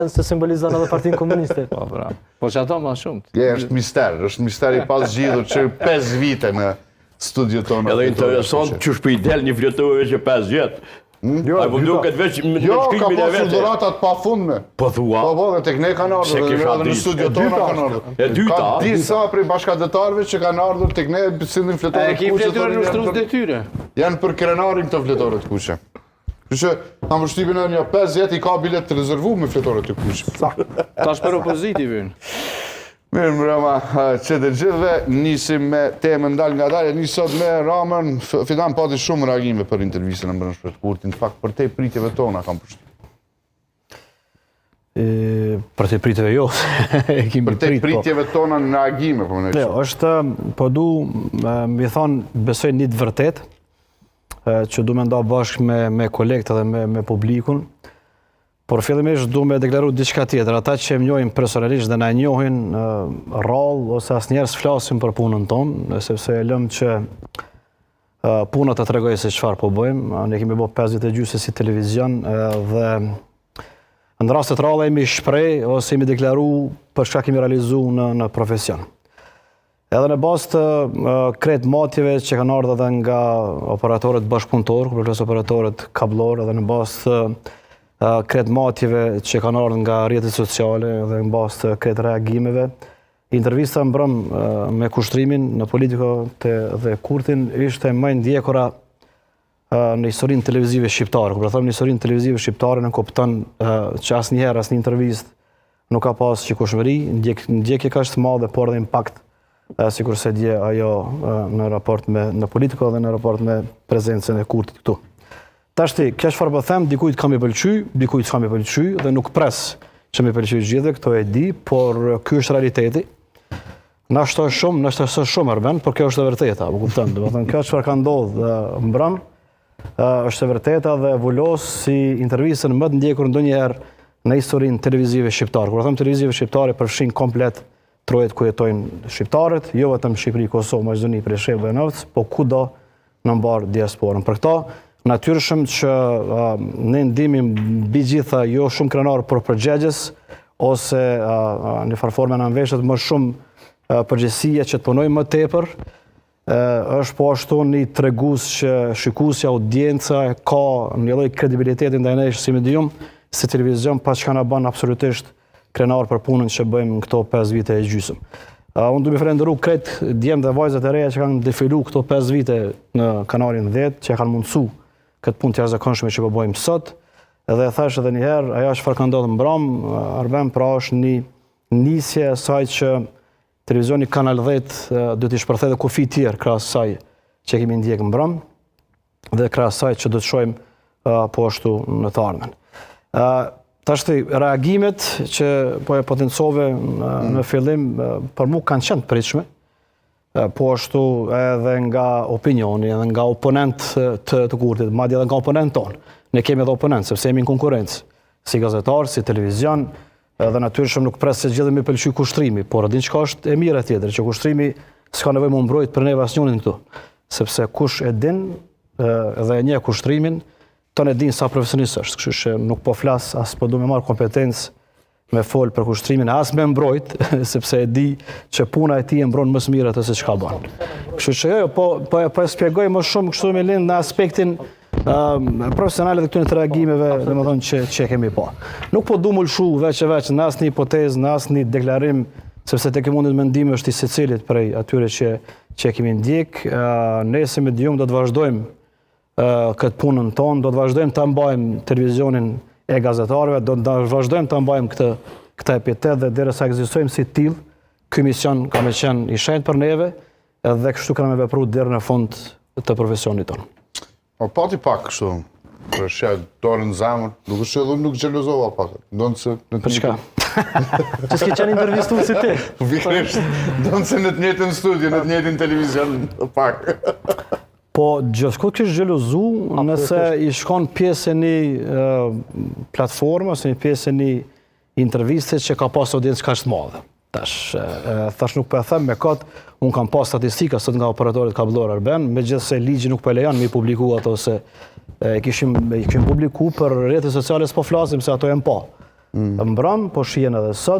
Se simbolizon edhe Partinë Komuniste. Po, pra. Po që ato ma shumë. Je, është mister, është mister i pazgjidhur që 5 vite në studio tonë. Edhe interesant që shpi del një fletore që 5 vjet. Hmm? Jo, po duket veç në jo, shkrimin e vetë. Jo, ka pasur dhuratat pa fundme. Po thua. Po po, dhe tek ne kanë ardhur, dhe edhe në studio tona kanë ardhur. E dyta. Ka disa prej bashkatdhetarëve që kanë ardhur tek ne sillnin fletore të kuqe. E ki fletoren ushtrues detyre. Janë për Krenarin këto fletore të kuqe. Kështu që kam përshtypjen edhe një 5 vjet i ka bilet të rezervu me fletore të kuqe. Tash për opozitë i vyn. Mirë mbrëma që të gjithëve, nisim me temën dalëngadalë, nis sot me Ramën, Fidan pati shumë reagime për intervistën e mbrëmshme të Kurtit, në fakt përtej pritjeve tona kam përshtypjen. Përtej pritjeve jo, e kemi prit. Përtej po. pritjeve tona në reagime, po Jo, është, po du, me thonë, besoj një të vërtetë, që du me nda bashkë me, me kolegët dhe me, me publikun, por fillimisht du me deklaru diçka tjetër, ata që më njohin personalisht dhe na njohin rrallë ose asnjëherë s'flasim për punën tonë, sepse e lëmë që puna të tregojë se çfarë po bëjmë. Ne kemi bërë 5 vjet e gjysë si televizion dhe në raste të rralla jemi shpreh ose jemi deklaru për çka kemi realizu në, në profesion. Edhe në bazë të krejt matjeve që kanë ardhur edhe nga operatorët bashkëpunëtorë, kur flas operatorët kabllorë, edhe në bazë të krejt matjeve që kanë ardhur nga rrjetet sociale dhe në bazë të krejt reagimeve, intervista mbrëm me Kushtrimin në Politiko të dhe Kurtin ishte më e ndjekura në historinë televizive shqiptare. Kur them në historinë televizive shqiptare, nënkupton që asnjëherë asnjë intervistë nuk ka pas shikueshmëri, ndjek, ndjekje kaq të madhe, por edhe impakt sikurse dje ajo në raport me në Politiko dhe në raport me prezencën e Kurtit këtu. Tashti, kjo çfarë po them, dikujt ka me pëlqy, dikujt s'ka me pëlqy dhe nuk pres që me pëlqy gjithëve, këto e di, por ky është realiteti. Nashta është shumë, nashta është shumë Arben, por kjo është e vërteta, më kupton? Domethënë kjo çfarë ka ndodhur mbrëm, është e vërteta dhe vulos si intervistën më të ndjekur ndonjëherë në historinë televizive shqiptare. Kur them televizive shqiptare, përfshin komplet trojet ku jetojnë shqiptarët, jo vetëm Shqipëri, Kosovë, Maqedoni, Preshevë, Bujanoc, po kudo në mbarë diasporën. Për këto, natyrshëm që uh, ne ndihemi mbi gjitha jo shumë krenar, por përgjegjës, ose uh, në farë forme na mveshet më shumë uh, përgjegjësia që të punojmë më tepër, uh, është po ashtu një tregues që shikuesi, audienca ka një lloj kredibiliteti ndaj nesh si medium, si televizion, pa çka na bën absolutisht krenar për punën që bëjmë në këto 5 vite e gjysëm. Uh, unë du me falenderu krejt djemt dhe vajzat e reja që kanë defilu këto 5 vite në kanalin 10, që e kanë mundësu këtë punë të jashtëzakonshme që po bëjmë sot. Edhe e thash edhe një herë, ajo çfarë ka ndodhur mbram, Arben pra është një nisje e saj që televizioni Kanal 10 do t'i shpërthejë edhe kufi tjerë krahas saj që kemi ndjek mbram dhe krahas saj që do të shohim uh, po ashtu në të ardhmen. Uh, tashti reagimet që po e potencove në, mm. në fillim për mu kanë qenë të pritshme, po ashtu edhe nga opinioni, edhe nga oponent të, të Kurtit, madje edhe nga oponent tonë. Ne kemi edhe oponent, sepse jemi në konkurrencë, si gazetar, si televizion, edhe natyrshëm nuk pres se gjithë me pëlqy Kushtrimi, por e din çka është e mira tjetër, që Kushtrimi s'ka nevojë me mbrojt për neve asnjërin këtu, sepse kush e din dhe e njeh Kushtrimin, tonë e din sa profesionist është, kështu që nuk po flas as po du me marr kompetencë me fol për Kushtrimin, as me mbrojt, sepse e di që puna e tij e mbron më së miri atë se çka bën. Kështu që jo, jo, po po po e shpjegoj më shumë kështu me lind në aspektin um, profesional dhe këtyre të reagimeve, domethënë që që kemi pa. Nuk po du m'u lëshu veç e veç në asnjë hipotezë, në asnjë deklarim, sepse tek e fundit mendimi është i secilit prej atyre që që kemi ndjek, uh, ne si medium do të vazhdojmë këtë punën tonë, do të vazhdojmë ta mbajmë televizionin e gazetarëve, do të vazhdojmë ta mbajmë këtë këtë epitet dhe derisa ekzistojmë si tillë, ky mision ka me qenë i shenjtë për neve edhe kështu kena me vepru deri në fund të profesionit tonë. Po pati pak kështu, për shë dorën në zemër, nuk është edhe nuk xhelozova pak. Ndonëse në të Për çka? Që s'ke qenë intervistu si ti? Pikërisht, ndonëse në të njëjtën studio, në të njëjtin televizion pak. Po, gjithkund kish xhelozu nëse i shkon pjesë e një platforme, ose një pjesë e një interviste që ka pas audiencë kaq të madhe. Tash, thash nuk po e them me kot, unë kam pas statistika sot nga operatorët kabllor Arben, megjithëse ligji nuk po e lejon me i publiku ato se e kishim, e kishim publiku për rrjetet sociale s'po flasim se ato janë pa. Mbram, po shihen edhe sot.